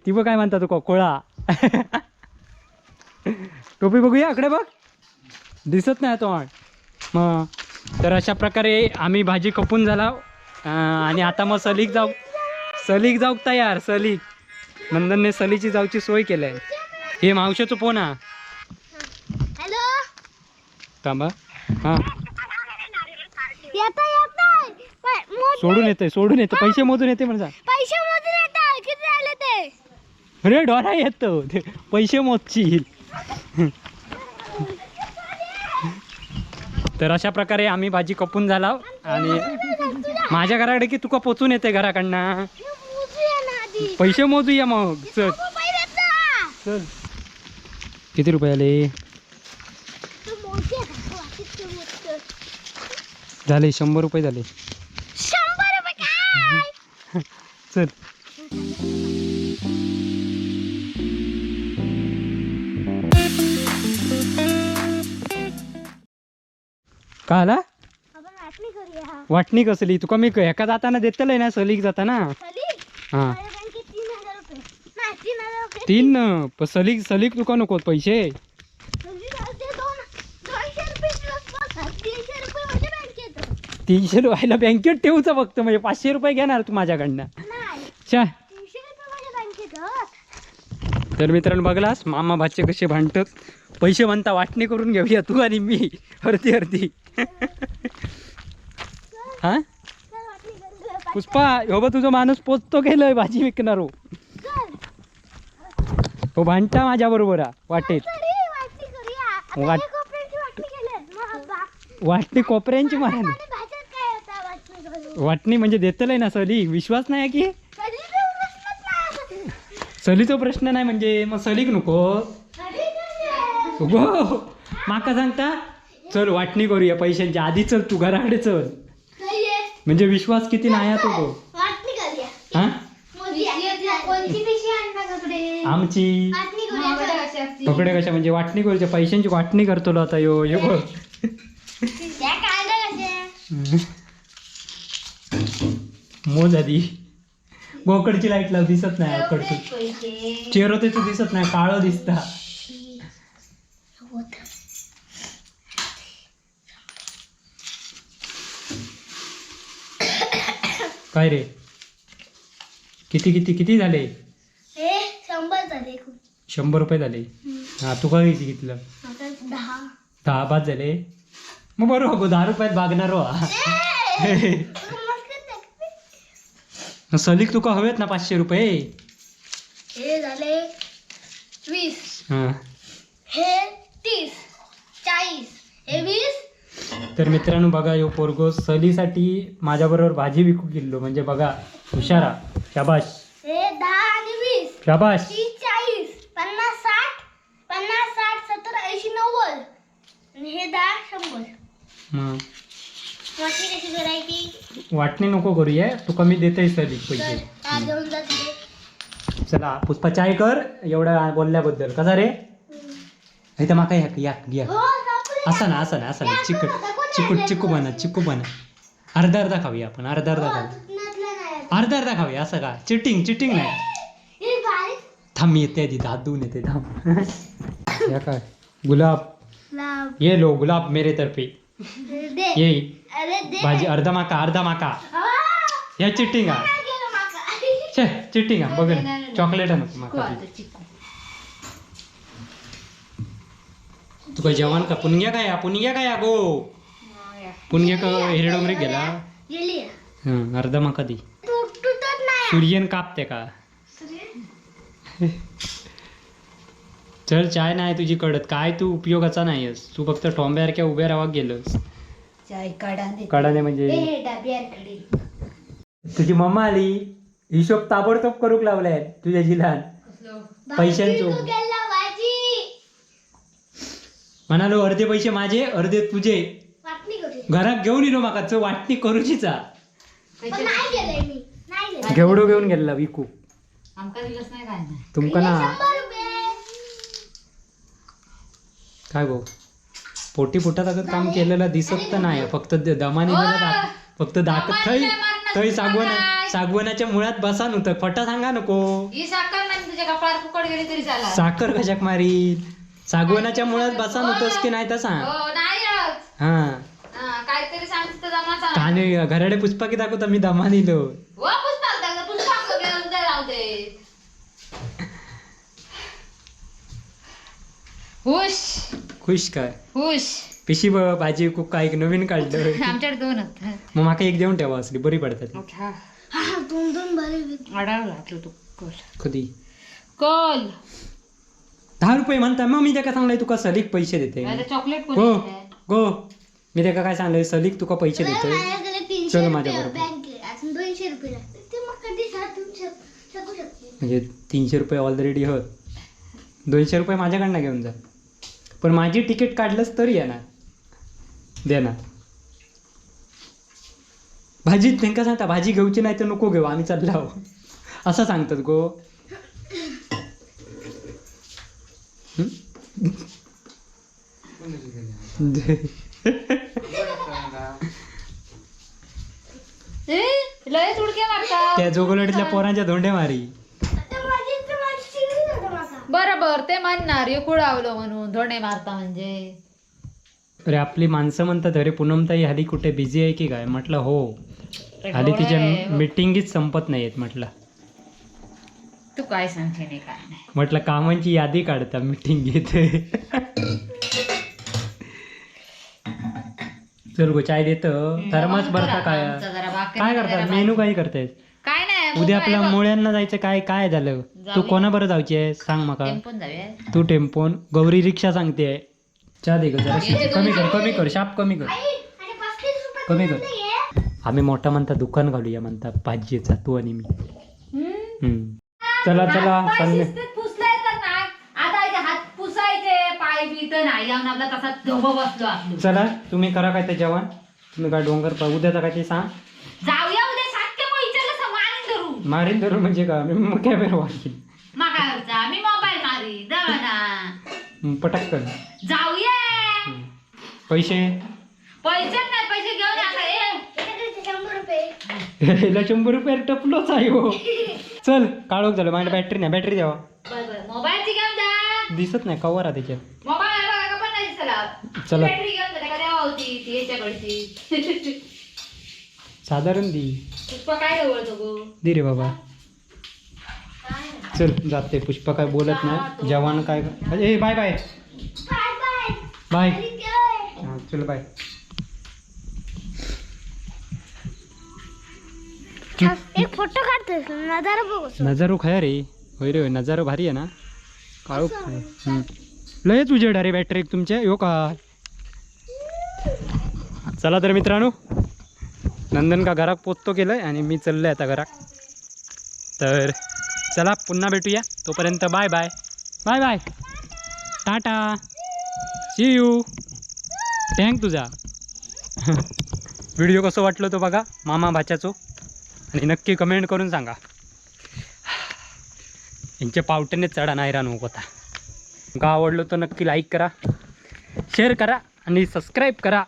ती बघ काय म्हणता तुका कोळा. टोपी बघूया, इकडे बघ, दिसत नाही तो. मग तर अशा प्रकारे आम्ही भाजी कपून झाला आणि आता मग सलीक जाऊ, सलीक जाऊक तयार. सलीक नंदनने सलीची जाऊची सोय केली आहे. हे मावशेचं फोन हा. हॅलो. थांबा हा. येता येता. सोडून येते, सोडून येते, पैसे मोजून येते म्हणजे. पैसे मोजून येतात, किती झाले ते. अरे डोरा येतो ते पैसे मोजशील. तर अशा प्रकारे आम्ही भाजी कपून झाला आणि माझ्या घराकडे की तुका पोचून येते घराकडनं. मोजूया ना आधी. पैसे मोजूया मग, चल. मोबाईल येता. चल, किती रुपये आले? तू मोजूया का? वाटीत ते मोजतं. झाले 100 रुपये झाले. 100 रुपये काय? चल. का आला? आपण वाटणी करूया. वाटणी कसली तुका मी एका जाताना देतलंय ना, सलीक जाताना. सली? हा. माझ्या बँकेत 3000 रुपये. नाही, 3000 रुपये. तीन न, सलीक, सलीक तुका नको पैसे. सली ते 200 रुपये दिवस बस. 300 रुपये माझ्या बँकेत. 300 रुपयाला बँकेत ठेवूचा फक्त, म्हणजे 500 रुपये घेणार तू माझ्याकडनं. नाही. छा. 300 रुपये माझ्या बँकेत. तर मित्रांनो बघलास मामा भाचे कसे भांडतात. पैसे म्हणता वाटणी करून घेऊया तू आणि मी अर्धी अर्धी. हा. चल वाटणी करून घेऊया. पुष्पा, हो बा तुझा माणूस पोचतो गेलोय भाजी विकणार हो. चल. हो भांडता माझ्या बरोबर हा, वाटेत. चल रे, वाटणी करूया. आता हे कोपऱ्यांची वाटणी केली. मग वाटणी कोपऱ्यांची मारायला. आणि भाज्यात काय होता वाटणी करू? वाटणी म्हणजे देतलंय ना सली, विश्वास नाही की? सलीचा प्रश्नच नाही. सलीचा प्रश्न नाही म्हणजे मग सलीक नको. सली कशी? गो माका सांगता चल वाटणी करूया पैशांची, आधी चल तू घराकडे चल. नाहीये. म्हणजे विश्वास किती नाही आहे तो गो. वाटणी करूया. हा. मोजूया. कोणची पिशी आणणार कपडे? आमची वाटणी करूया चल. पकडे कशा म्हणजे वाटणी करूच्या पैशांची वाटणी करतलो आता यो यो बघ. त्या कांदा कशा? मोज आधी. गोकडची लाईट लाव, दिसत नाही अकडची. पैसे. चेहरो त्याचं दिसत नाही, काळं दिसता. काय रे, किती किती किती झाले? हे 100 झाले खूप. 100 रुपये झाले. हा तुका किती घेतलं? आता 10. 10 बाद झाले. मग बरोबर गो, 10 रुपयात भागणार हो हा. सलीक तुका हवेत ना 500 रुपये. हे झाले 20. हा. हे 30, 40, हे 20. तर मित्रांनो बघा, यो पोरगो सलीसाठी माझ्याबरोबर भाजी विकू गेलो म्हणजे बघा, हुशारा, शाबाश. हे 10 आणि 20. शाबाश. 30, 40, 50, 60, 50, 60, 70, 80, 90 आणि हे 10, 100. मग वाटणी कशी करायची? वाटणी नको करूया, तुका मी देतोय सलीक पैसे. चल, कार घेऊन जा तिथे. चला पुष्पा, चाय कर एवढं बोलल्याबद्दल. कसा रे? इथं माका या या या. हो संपलं. असा ना, असा ना, असा ना, चिकट चिकू चिकू म्हणा, चिकू म्हणा. अर्धा अर्धा खाऊया आपण, अर्धा अर्धा हो, खाऊया. दुकानातलं नाही. अर्धा अर्धा खाऊया, असं का? चिटिंग चिटिंग नाही. हे बारीक. थांब मी येते आधी, हात धुवून येते थांब. या काय गुलाब? लाव. ये लो गुलाब मेरे तर्फे. दे. ये. अरे दे. भाजी अर्धा माका, अर्धा माका. आ, या चिटिंग हा. नाही गेलं माका. छे चिटिंग हा, बघ ना चॉकलेट नको माका. आता चिकू. तुका जेवण का पुणग्या काय, पुणग्या काय गो? पुणग्या का हिरडोंगरी गेला? गेली. हं, अर्धा माका दे. तुटत नाही. सूर्यन कापते का? चल चाय नाही तुझी कडत काय, तू उपयोगाचा नाहीयस, तू फक्त ठोंब्यासारख्या उभ्या राहावा गेलस. चाय काढा दे. कडाने म्हणजे हे डब्यार खडी. तुझी मम्मा आली, हिशोब ताबडतोब करूक लावलाय तुझ्या जिलान पैशांचो. भाजी गेला भाजी. म्हणालो अर्धे पैसे माझे अर्धे तुझे. वाटणी करूया. घरात घेऊन येलो माका च वाटणी करूचीचा. पण नाही गेलंय मी, नाही गेलं. घेवडो घेऊन गेला विकू. आमका दिलंच नाही काय नाही. तुमका ना. 100 रुपये. काय गो, पोटी पोटात अगं काम केलेलं दिसत तर नाही, फक्त दमाने गेलं फक्त दाखत थंय थंय सागवान सागवानाच्या मुळात बसा नव्हतं, फटा सांगा नको. ही साखर नाही तुझ्या. तुझ्या कपाळात फुकट गेली तरी चालत. साखर कशाक मारी? सागवनाच्या मुळात बसा नव्हतंस की नाही तसा. हो नाहीच. हा. हा, काहीतरी सांगते तर जमाचा नाही. काने घराडे पुष्पाकी दाखवता मी दमा दिलो. हो पुष्पाक दाखव, पुष्पाक सगळे उद्या लावते. हुश. खुश काय? हुश. पिशी भाजी खूप काय एक नवीन काढलं. आमच्याकडे दोन होत. मग माका एक देऊन ठेवा, असली बरी पडतात ती. हा हा, दोन दोन बरे. अडावला तू कल. कधी? कल. 10 रुपये म्हणता, मग मी त्याका सांगलंय तुका सलीक पैसे देते. चॉकलेट गो कोणी दिलंय? गो, मी त्याका काय सांगलंय, सलीक तुका पैसे देतोय. माझ्याकडे 300 चल माझ्या रुपये बरोबर. बँकेत अजून 200 रुपये लागतात. ते मग कधी साधून शकू शकते. म्हणजे 300 रुपये ऑलरेडी होत, 200 रुपये माझ्याकडनं घेऊन जा, पण माझी तिकीट काढलंच तरी येणार देणार. भाजी त्यांका सांगता भाजी घेऊची नाही तर नको घेऊ, आम्ही चाललो आहो. असं सांगतात गो. हं? ए, लयच उडक्या मारतात. त्या जोगलडीतल्या पोरांच्या धोंडे मारी. आता माझी तर माझी चिडली होतं माका. बरोबर, ते म्हणणार यो कुडावलं म्हणून धोणे मारता म्हणजे. अरे आपली माणसं म्हणतात, अरे पूनमताई हल्ली कुठे बिझी आहे की काय? म्हटलं हो, हल्ली तिच्या मिटिंगीच संपत नाहीयेत म्हटलं. तू काय सांगते नाही काय नाही. म्हटलं कामांची यादी काढता मिटिंग घेते. चल गो, चाय देतो. थर्मास भरता काय? आमचं जरा भाकरी काय जरा करतात भाजी. मेनू, काय करतायत? काय नाही. उद्या आपल्या मोबाईल बघ. मुळ्यांना जायचं, काय काय झालं? तू जाऊया. कोणाबरोबर जायची आहे सांग माका. टेम्पोन जाऊया. तू टेम्पोन, गौरी रिक्षा सांगते. चहा दे ग जरा. कमी कर, कमी कर, शाप कमी कर. आई, आणि 35 रुपये कमी कर. नाहीये. आम्ही मोठा म्हणता दुकान घालूया म्हणता भाजीचा, तू आणि मी. हम्म. चला चला. हात पाय संध्या शिस्तीत पुसलाय तर नाही आता इथे हात पुसायचे पाय बी तर नाही जाऊन आपला तसा धोबा बसलो आपलं. चला तुम्ही करा काय ते जेवण, तुम्ही काय डोंगर उद्याचा काय ते सांग. जाऊया उद्या सातक्या मग विचारलं मारीन धरू. मारीन धरून म्हणजे का? मी मग कॅमेरा वाढील. मग काय करता? मी मोबाईल मारी जावा ना. पटकन. जाऊया. हम्म. पैसे? पैसे नाही, पैसे घेऊन आता ए. याच्याकडे 100 रुपये. हिला 100 रुपये टपलोच आहे हो. चल, काळोख झालं, माझ्या बॅटरी नाही, बॅटरी द्यावा. बर बर, मोबाईलची घेऊन जा. दिसत नाही कवर आहे त्याच्यात. मोबाईल आहे बघा का पण नाही दिसला. चला. बॅटरी घेऊन जा, का द्यावा होती ती याच्याकडची. साधारण दी. पुष्पा काय जवळ गो? दे रे बाबा. चल जाते. पुष्पा काय बोलत नाही, जेवण काय. ए बाय बाय. Bye bye. Bye. ठीक आहे. हा, चल बाय. एक फोटो काढतोस, नजारा बघू. नजारो खया रे, होय रे होय, नजारो भारी आहे ना. काळोख आहे. हम्म. लयच उजेड अरे बॅटरी तुमच्या यो का. चला तर मित्रांनो, नंदन का घरात पोचतो केलं आणि मी चाललोय आता घरात. तर चला पुन्हा भेटूया, तोपर्यंत bye bye bye bye, tata, see you. Thank तुझा व्हिडिओ कसं वाटलं तो बघा मामा भाच्याचो, आणि नक्की कमेंट करून सांगा. यांच्या पावट्याने चढा नाही राहणार होता. तुमका आवडलो तर नक्की लाईक करा, शेअर करा आणि सबस्क्राईब करा.